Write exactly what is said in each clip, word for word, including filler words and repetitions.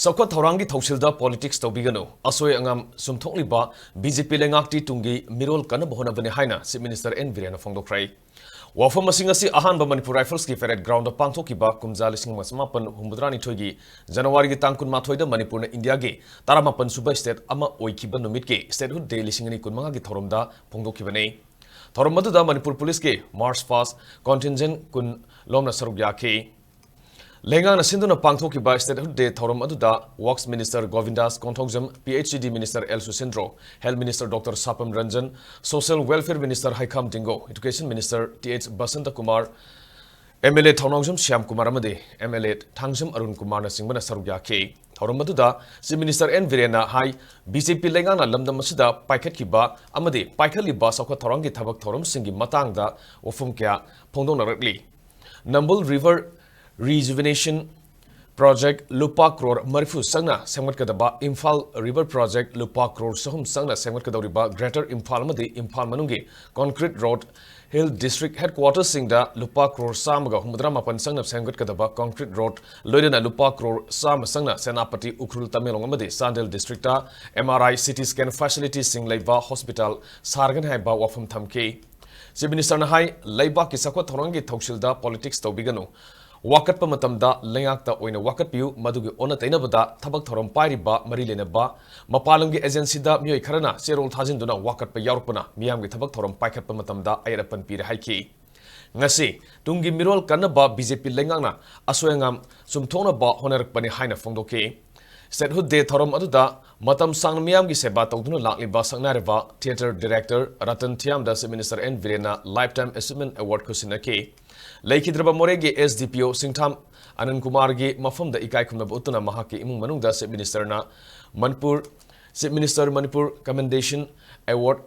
ꯆꯥꯎꯈꯠ ꯊꯧꯔꯥꯡꯒꯤ ꯊꯧꯁꯤꯜꯗ politics ꯇꯧꯕꯤꯒꯅꯨ꯫ ꯑꯁꯣꯏ ꯑꯉꯥꯝ ꯆꯨꯝꯊꯣꯛꯂꯤꯕ BJP ꯂꯩꯉꯥꯛꯇꯤ ꯇꯨꯡꯒꯤ ꯃꯤꯔꯣꯜ ꯀꯟꯅꯕ ꯍꯣꯠꯅꯕꯅꯤ ꯍꯥꯏꯅ Chief Minister N ꯕꯤꯔꯦꯟꯅ ꯐꯣꯡꯗꯣꯛꯈ꯭ꯔꯦ꯫ ꯋꯥꯐꯝ ꯑꯁꯤ ꯉꯁꯤ ꯑꯍꯥꯟꯕ Manipur Riflesꯀꯤ parade groundꯗ ꯄꯥꯡꯊꯣꯛꯈꯤꯕ ꯀꯨꯝꯖꯥ ꯂꯤꯁꯤꯡ ꯑꯃ ꯆꯃꯥꯄꯟ ꯍꯨꯝꯐꯨꯇꯔꯥꯅꯤꯊꯣꯏꯒꯤ Januaryꯒꯤ ꯇꯥꯡ ꯀꯨꯟꯃꯥꯊꯣꯏꯗ ꯃꯅꯤꯄꯨꯔꯅ ꯏꯟꯗꯤꯌꯥꯒꯤ ꯇꯔꯥꯃꯥꯄꯟ ꯁꯨꯕ state ꯑꯃ ꯑꯣꯏꯈꯤꯕ ꯅꯨꯃꯤꯠꯀꯤ Statehood Day ꯂꯤꯁꯤꯡ ꯑꯅꯤ ꯀꯨꯟꯃꯉꯥꯒꯤ ꯊꯧꯔꯝꯗ ꯐꯣꯡꯗꯣꯛꯈꯤꯕꯅꯤ꯫ ꯊꯧꯔꯝ ꯑꯗꯨꯗ ꯃꯅꯤꯄꯨꯔ policeꯀꯤ March past contingent ꯀꯨꯟ ꯂꯣꯝꯅ ꯁꯔꯨꯛ ꯌꯥꯈꯤ꯫ ꯂꯩꯉꯥꯛꯅ ꯁꯤꯟꯗꯨꯅ ꯄꯥꯡꯊꯣꯛꯈꯤꯕ Statehood Day ꯊꯧꯔꯝ ꯑꯗꯨꯗ Works Minister Govindas Konthoujam, PHED Minister L Susindro, Health Minister Doctor Sapam Ranjan, Social Welfare Minister Heikham Dingo, Education Minister T H Basanta Kumar, MLA Thounaojam Shyam Kumar ꯑꯃꯗꯤ MLA ꯊꯥꯡꯖꯝ ꯑꯔꯨꯟ ꯀꯨꯃꯥꯔꯅꯆꯤꯡꯕꯅ ꯁꯔꯨꯛ ꯌꯥꯈꯤ꯫ ꯊꯧꯔꯝ ꯑꯗꯨꯗ Chief Minister N ꯕꯤꯔꯦꯟꯅ ꯍꯥꯏ, BJP ꯂꯩꯉꯥꯛꯅ ꯂꯝꯗꯝ ꯑꯁꯤꯗ ꯄꯥꯏꯈꯠꯈꯤꯕ ꯑꯃꯗꯤ ꯄꯥꯏꯈꯠꯂꯤꯕ ꯆꯥꯎꯈꯠ ꯊꯧꯔꯥꯡꯒꯤ ꯊꯕꯛ ꯊꯧꯔꯝꯁꯤꯡꯒꯤ ꯃꯇꯥꯡꯗ ꯋꯥꯐꯝ ꯀꯌꯥ ꯐꯣꯡꯗꯣꯛꯅꯔꯛꯂꯤ꯫ Nambul River Rejuvenation Project ꯂꯨꯄꯥ ꯀ꯭ꯔꯣꯔ ꯃꯔꯤꯐꯨ ꯆꯪꯅ ꯁꯦꯝꯒꯠꯀꯗꯕ, Imphal River Project ꯂꯨꯄꯥ ꯀ꯭ꯔꯣꯔ ꯆꯍꯨꯝ ꯆꯪꯅ ꯁꯦꯝꯒꯠꯀꯗꯧꯔꯤꯕ Greater Imphal ꯑꯃꯗꯤ ꯏꯝꯐꯥꯜ ꯃꯅꯨꯡꯒꯤ concrete road, Hill District Headquartersꯁꯤꯡꯗ ꯂꯨꯄꯥ ꯀ꯭ꯔꯣꯔ ꯆꯥꯝꯃꯒ ꯍꯨꯝꯐꯨꯇꯔꯥ ꯃꯥꯄꯟ ꯆꯪꯅ ꯁꯦꯝꯒꯠꯀꯗꯕ concrete road, ꯂꯣꯏꯅꯅ ꯂꯨꯄꯥ ꯀ꯭ꯔꯣꯔ ꯆꯥꯝꯃ ꯆꯪꯅ ꯁꯦꯅꯥꯄꯇꯤ, ꯎꯈ꯭ꯔꯨꯜ, ꯇꯃꯦꯡꯂꯣꯡ ꯑꯃꯗꯤ ꯆꯥꯟꯗꯦꯜ districtꯇ MRI, CT scan facilitiesꯁꯤꯡ ꯂꯩꯕ hospital ꯁꯥꯔꯒꯅꯤ ꯍꯥꯏꯕ ꯋꯥꯐꯝ ꯊꯝꯈꯤ꯫ Chief Ministerꯅ ꯍꯥꯏ, ꯂꯩꯕꯥꯛꯀꯤ ꯆꯥꯎꯈꯠ ꯊꯧꯔꯥꯡꯒꯤ ꯊꯧꯁꯤꯜꯗ politics ꯇꯧꯕꯤꯒꯅꯨ꯫ ꯋꯥꯀꯠꯄ ꯃꯇꯝꯗ ꯂꯩꯉꯥꯛꯇ ꯑꯣꯏꯅ ꯋꯥꯀꯠꯄꯤꯌꯨ, ꯃꯗꯨꯒꯤ ꯑꯣꯟꯅ ꯇꯩꯅꯕꯗ ꯊꯕꯛ ꯊꯧꯔꯝ ꯄꯥꯏꯔꯤꯕ, ꯃꯔꯤ ꯂꯩꯅꯕ ꯃꯄꯥꯟ ꯂꯝꯒꯤ agencyꯗ ꯃꯤꯑꯣꯏ ꯈꯔꯅ ꯆꯦꯔꯣꯜ ꯊꯥꯖꯤꯟꯗꯨꯅ ꯋꯥꯀꯠꯄ ꯌꯥꯎꯔꯛꯄꯅ ꯃꯤꯌꯥꯝꯒꯤ ꯊꯕꯛ ꯊꯧꯔꯝ ꯄꯥꯏꯈꯠꯄ ꯃꯇꯝꯗ ꯑꯌꯦꯠ ꯑꯄꯟ ꯄꯤꯔꯦ ꯍꯥꯏꯈꯤ꯫ ꯉꯁꯤ ꯇꯨꯡꯒꯤ ꯃꯤꯔꯣꯜ ꯀꯟꯅꯕ BJP ꯂꯩꯉꯥꯛꯅ ꯑꯁꯣꯏ ꯑꯉꯥꯝ ꯆꯨꯝꯊꯣꯛꯅꯕ ꯍꯣꯠꯅꯔꯛꯄꯅꯤ ꯍꯥꯏꯅ ꯐꯣꯡꯗꯣꯛꯈꯤ꯫ Statehood Day ꯊꯧꯔꯝ ꯑꯗꯨꯗ ꯃꯇꯝ ꯁꯥꯡꯅ ꯃꯤꯌꯥꯝꯒꯤ ꯁꯦꯕꯥ ꯇꯧꯗꯨꯅ ꯂꯥꯛꯂꯤꯕ ꯁꯛꯅꯥꯏꯔꯕ theatre director Ratan ꯊꯤꯌꯥꯝꯗ Chief Minister N ꯕꯤꯔꯦꯟꯅ Lifetime Achievement Award ꯈꯨꯠꯁꯤꯟꯅꯈꯤ꯫ ꯂꯩꯈꯤꯗ꯭ꯔꯕ ꯃꯣꯔꯦꯒꯤ SDPO ꯁꯤꯡꯊꯥꯝ ꯑꯅꯟ ꯀꯨꯃꯥꯔꯒꯤ ꯃꯐꯝꯗ ꯏꯀꯥꯏ ꯈꯨꯝꯅꯕ ꯎꯠꯇꯨꯅ ꯃꯍꯥꯛꯀꯤ ꯏꯃꯨꯡ ꯃꯅꯨꯡꯗ Chief Ministerꯅ Manipur, Chief Minister Manipur Commendation Award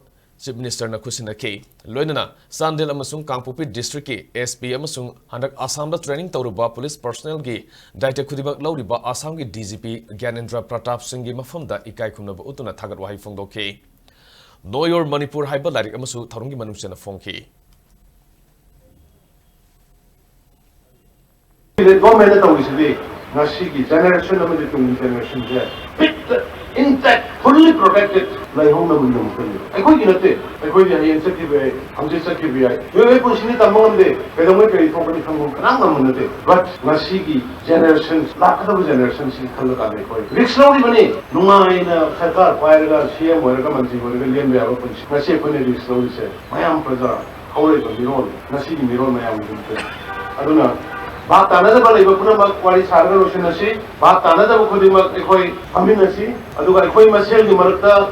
Chief Ministerꯅ ꯈꯨꯠꯁꯤꯟꯅꯈꯤ꯫ ꯂꯣꯏꯅꯅ ꯆꯥꯟꯗꯦꯜ ꯑꯃꯁꯨꯡ ꯀꯥꯡꯄꯣꯛꯄꯤ districtꯀꯤ SP ꯑꯃꯁꯨꯡ ꯍꯟꯗꯛ ꯑꯁꯥꯝꯗ training ꯇꯧꯔꯨꯕ police personnelꯒꯤ ꯗꯥꯏꯇ ꯈꯨꯗꯤꯡꯃꯛ ꯂꯧꯔꯤꯕ ꯑꯁꯥꯝꯒꯤ DGP ꯒ꯭ꯌꯥꯅꯦꯟꯗ꯭ꯔ ꯄ꯭ꯔꯇꯥꯞ ꯁꯤꯡꯒꯤ ꯃꯐꯝꯗ ꯏꯀꯥꯏ ꯈꯨꯝꯅꯕ ꯎꯠꯇꯨꯅ ꯊꯥꯒꯠ ꯋꯥꯍꯩ ꯐꯣꯡꯗꯣꯛꯈꯤ꯫ Know Your Manipur ꯍꯥꯏꯕ ꯂꯥꯏꯔꯤꯛ ꯑꯃꯁꯨ ꯊꯧꯔꯝꯒꯤ ꯃꯅꯨꯡ ꯆꯟꯅ ꯐꯣꯡꯈꯤ꯫ Governmentꯅ ꯇꯧꯔꯤꯁꯤꯗꯤ ꯉꯁꯤꯒꯤ generation ꯑꯃꯗꯤ ꯇꯨꯡꯒꯤ generationꯁꯦ fit, intact, fully protected ꯂꯩꯍꯧꯅꯕꯒꯤꯗꯃꯛꯇꯅꯤ꯫ ꯑꯩꯈꯣꯏꯒꯤ ꯅꯠꯇꯦ, ꯑꯩꯈꯣꯏꯗꯤ ꯍꯌꯦꯡ ꯆꯠꯈꯤꯕ ꯌꯥꯏ, ꯍꯪꯆꯤꯠ ꯆꯠꯈꯤꯕ ꯌꯥꯏ꯫ ꯃꯤꯑꯣꯏꯕꯒꯤ ꯄꯨꯟꯁꯤꯗꯤ ꯇꯝꯕ ꯉꯝꯗꯦ, ꯀꯩꯗꯧꯉꯩ ꯀꯔꯤ ꯊꯣꯛꯀꯅꯤ ꯈꯪꯕ ꯀꯅꯥꯝ ꯉꯝꯕ ꯅꯠꯇꯦ꯫ But ꯉꯁꯤꯒꯤ generation, ꯂꯥꯛꯀꯗꯕ generationꯁꯤꯒꯤ ꯈꯜꯂ ꯀꯥꯟꯗ ꯑꯩꯈꯣꯏ risk ꯂꯧꯔꯤꯕꯅꯤ꯫ ꯅꯨꯡꯉꯥꯏꯅ ꯁꯔꯀꯥꯔ ꯄꯥꯏꯔꯒ, C M ꯑꯣꯏꯔꯒ, ꯃꯟꯇ꯭ꯔꯤ ꯑꯣꯏꯔꯒ ꯂꯦꯟꯕ ꯌꯥꯕ ꯄꯨꯟꯁꯤ꯫ ꯉꯁꯤ ꯑꯩꯈꯣꯏꯅ risk ꯂꯧꯔꯤꯁꯦ ꯃꯌꯥꯝ, ꯄ꯭ꯔꯖꯥ, ꯍꯧꯔꯛꯏꯕ ꯃꯤꯔꯣꯜ, ꯉꯁꯤꯒꯤ ꯃꯤꯔꯣꯜ ꯃꯌꯥꯝꯒꯤꯗꯃꯛꯇ꯫ ꯑꯗꯨꯅ ꯚꯥꯞ ꯇꯥꯅꯗꯕ ꯂꯩꯕ ꯄꯨꯝꯅꯃꯛ ꯋꯥꯔꯤ ꯁꯥꯔꯒ ꯂꯣꯏꯁꯤꯟꯅꯁꯤ꯫ ꯚꯥꯞ ꯇꯥꯅꯗꯕ ꯈꯨꯗꯤꯡꯃꯛ ꯑꯩꯈꯣꯏ ꯐꯝꯃꯤꯟꯅꯁꯤ꯫ ꯑꯗꯨꯒ ꯑꯩꯈꯣꯏ ꯃꯁꯦꯜꯒꯤ ꯃꯔꯛꯇ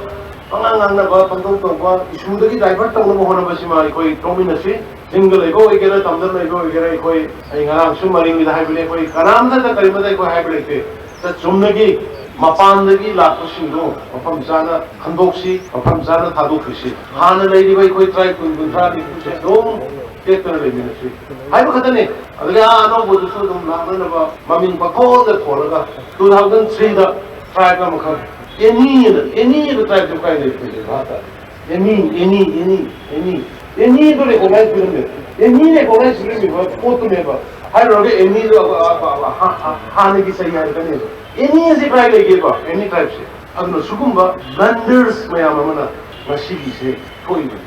ꯄꯉꯥꯡ ꯉꯥꯡꯅꯕ, ꯄꯪꯇꯧ ꯇꯧꯕ, issueꯗꯒꯤ divert ꯇꯧꯅꯕ ꯍꯣꯠꯅꯕꯁꯤꯃ ꯑꯩꯈꯣꯏ ꯇꯣꯛꯃꯤꯟꯅꯁꯤ꯫ ꯆꯤꯡꯗ ꯂꯩꯕ ꯑꯣꯏꯒꯦꯔꯥ, ꯇꯝꯗ ꯂꯩꯕ ꯑꯣꯏꯒꯦꯔꯥ, ꯑꯩꯈꯣꯏ, ꯑꯩ ꯉꯔꯥꯡꯁꯨ ꯃꯔꯤꯡꯒꯤꯗ ꯍꯥꯏꯕꯅꯤ, ꯑꯩꯈꯣꯏ ꯀꯅꯥꯝꯇꯗ ꯀꯔꯤꯃꯇ ꯑꯩꯈꯣꯏ ꯍꯥꯏꯕ ꯂꯩꯇꯦ꯫ ꯆꯨꯝꯅꯒꯤ ꯃꯄꯥꯟꯗꯒꯤ ꯂꯥꯛꯄꯁꯤꯡꯗꯣ ꯃꯐꯝ ꯆꯥꯅ ꯈꯟꯗꯣꯛꯁꯤ, ꯃꯐꯝ ꯆꯥꯅ ꯊꯥꯗꯣꯛꯈꯤꯁꯤ꯫ ꯍꯥꯟꯅ ꯂꯩꯔꯤꯕ ꯑꯩꯈꯣꯏ tribe ꯀꯨꯟ, ꯀꯨꯟꯊ꯭ꯔꯥ ꯅꯤꯐꯨꯁꯦ ꯑꯗꯨꯝ ꯇꯦꯛꯇꯅ ꯂꯩꯃꯤꯟꯅꯁꯤ ꯍꯥꯏꯕ ꯈꯛꯇꯅꯤ꯫ ꯑꯗꯨꯒ ꯑꯥ ꯑꯅꯧꯕꯗꯨꯁꯨ ꯑꯗꯨꯝ ꯂꯥꯛꯅꯅꯕ ꯃꯃꯤꯡ ꯄꯪꯊꯣꯟꯗ ꯊꯣꯜꯂꯒ two thousand threeꯗ tribe ꯑꯃꯈꯛ, any ꯑꯅ, any ꯑꯅ tribeꯁꯦ ꯀꯥꯏ ꯂꯩ? ꯑꯩꯈꯣꯏꯁꯦ ꯚꯥꯞ ꯇꯥꯗꯦ꯫ Any, any, any, any, anyꯗꯣ recognize ꯄꯤꯔꯝꯃꯦ꯫ Any recognize ꯄꯤꯔꯝꯃꯤꯕ ꯄꯣꯠꯇꯨꯅꯦꯕ꯫ ꯍꯥꯏꯔꯨꯔꯒ anyꯗꯣ ꯍꯥꯟꯅꯒꯤ ꯆꯍꯤ ꯍꯥꯏꯔꯛꯀꯅꯦꯕ꯫ Any ꯑꯁꯤ ꯀꯥꯏ ꯂꯩꯒꯦꯕ? Any tribeꯁꯦ꯫ ꯑꯗꯨꯅ ꯁꯤꯒꯨꯝꯕ blunders ꯃꯌꯥꯝ ꯑꯃꯅ ꯉꯁꯤꯒꯤꯁꯦ ꯊꯣꯛꯏꯕꯅꯤ꯫